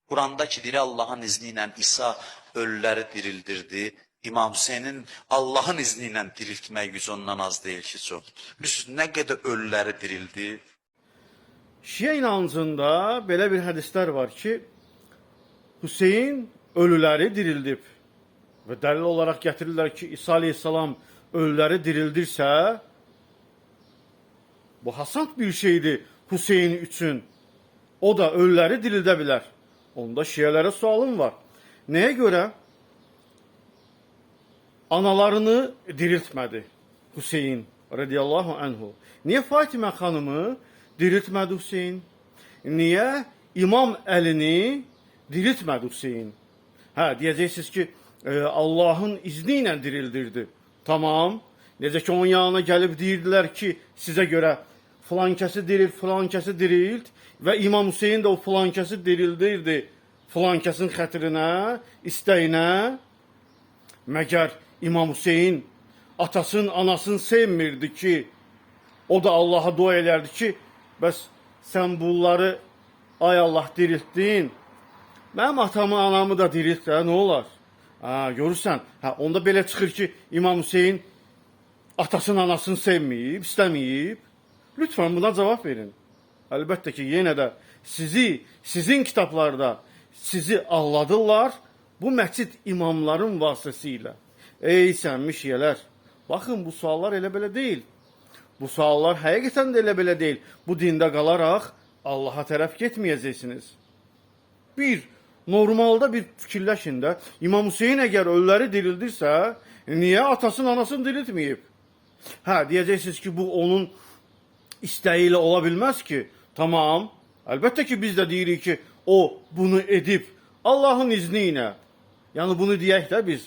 Quranda ki, deyir Allahın izni ilə İsa ölüləri dirildirdi. İmam Hüseynin Allahın izni ilə diriltmək gücü ondan az deyil ki, çox. Bilirsiniz, nə qədər ölüləri dirildi? Şiə inancında belə bir hədislər var ki, Hüseyn ölüləri dirildib və dəlil olaraq gətirirlər ki, İsa aleyhissalam ölüləri dirildirsə, bu hasant bir şeydir Hüseyn üçün. O da ölüləri dirildə bilər. Onda şiələrə sualım var. Nəyə görə analarını diriltmədi Hüseyn radiyallahu anhu? Niyə Fatimə xanımı diriltmədi Hüseyn? Niyə İmam Əlini diriltmədi Hüseyn? Hə, deyəcəksiniz ki, Allahın izni ilə dirildirdi. Tamam. Necə ki onun yanına gəlib deyirdilər ki, sizə görə filan kəsi dirilt, filan kəsi dirilt və İmam Hüseyn də o filan kəsi dirildirdi filan kəsin xətrinə, istəyinə. Məgər İmam Hüseyn atasının, anasını sevmirdi ki, o da Allaha dua elərdi ki, bəs sən bunları ay Allah diriltdin. Mənim atamı, anamı da dirilt də, nə olar? Ha, görürsən, hə, onda belə çıxır ki, İmam Hüseyn atasının, anasını sevməyib, istəməyib. Lütfən buna cavab verin. Əlbəttə ki, yenə də sizi, sizin kitablarda sizi alladırlar bu məscid imamların vasitəsilə. Ey səmimi şiələr, baxın bu suallar elə belə deyil. Bu suallar həqiqətən də elə belə deyil. Bu dində qalaraq Allaha tərəf getməyəcəksiniz. Bir, normalda bir fikirləşin də, İmam Hüseyn əgər ölüləri dirildirsə, niyə atasının, anasını diriltməyib? Hə, deyəcəksiniz ki, bu onun istəyi ilə ola bilməz ki. Tamam. Əlbəttə ki, biz də deyirik ki, o bunu edib Allahın izni ilə. Yəni bunu deyək də biz.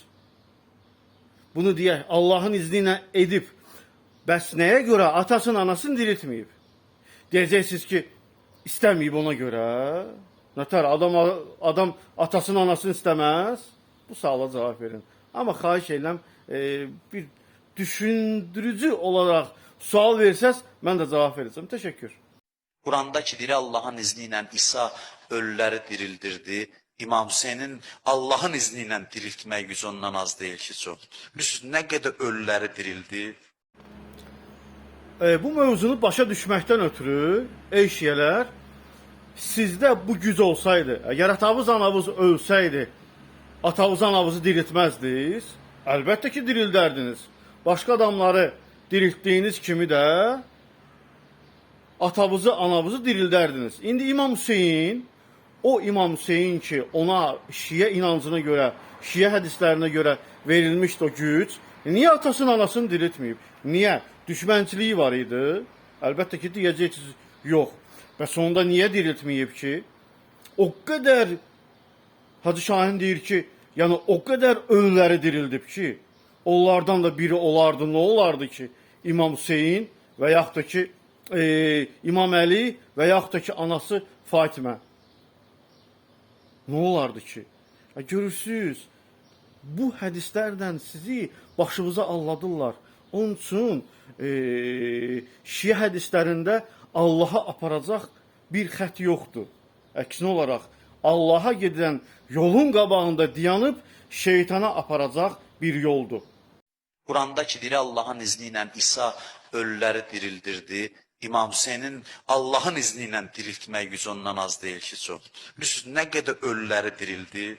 Bunu deyək, Allahın izni ilə edib. Bəs nəyə görə atasının, anasını diriltməyib? Deyəcəksiniz ki, istəməyib ona görə. Nətər adam atasının, anasını istəməz? Bu suala cavab verin. Amma xahiş edirəm, bir düşündürücü olaraq sual versəz, mən də cavab verəcəm. Təşəkkür. Quranda ki, deyir Allahın izni ilə İsa ölüləri dirildirdi. İmam Hüseynin Allahın izni ilə diriltmək gücü ondan az deyil ki, çox. Bilirsiniz, nə qədər ölüləri dirildi? Bu mövzunu başa düşməkdən ötürü, ey şiələr, sizdə bu güc olsaydı, əgər atavız, anavız ölsəydi, atavızı, anavızı diriltməzdiniz? Əlbəttə ki, dirildərdiniz. Başqa adamları diriltdiyiniz kimi də atavızı, anavızı dirildərdiniz. İndi İmam Hüseyn, o İmam Hüseyn ki, ona şiə inancına görə, şiə hədislərinə görə verilmişdi o güc, niyə atasını, anasını diriltməyib? Niyə? Düşmənçiliyi var idi. Əlbəttə ki, deyəcəksiniz, yox. Və sonunda niyə diriltməyib ki? O qədər Hacı Şahin deyir ki, yəni o qədər ölüləri dirildib ki, onlardan da biri olardı, nə olardı ki, İmam Hüseyn və yaxud da ki, İmam Əli və yaxud da ki, anası Fatimə. Nə olardı ki? Ya, görürsüz, bu hədislərlə sizi başınıza alladırlar. Onun üçün şiə hədislərində Allaha aparacaq bir xətt yoxdur. Əksinə olaraq Allaha gedən yolun qabağında dayanıb şeytana aparacaq bir yoldur. Quranda ki, deyir Allahın izni ilə İsa ölüləri dirildirdi. İmam Hüseynin Allahın izni ilə diriltmək gücü ondan az deyil ki, çox. Bilirsiniz, nə qədər ölüləri dirildi?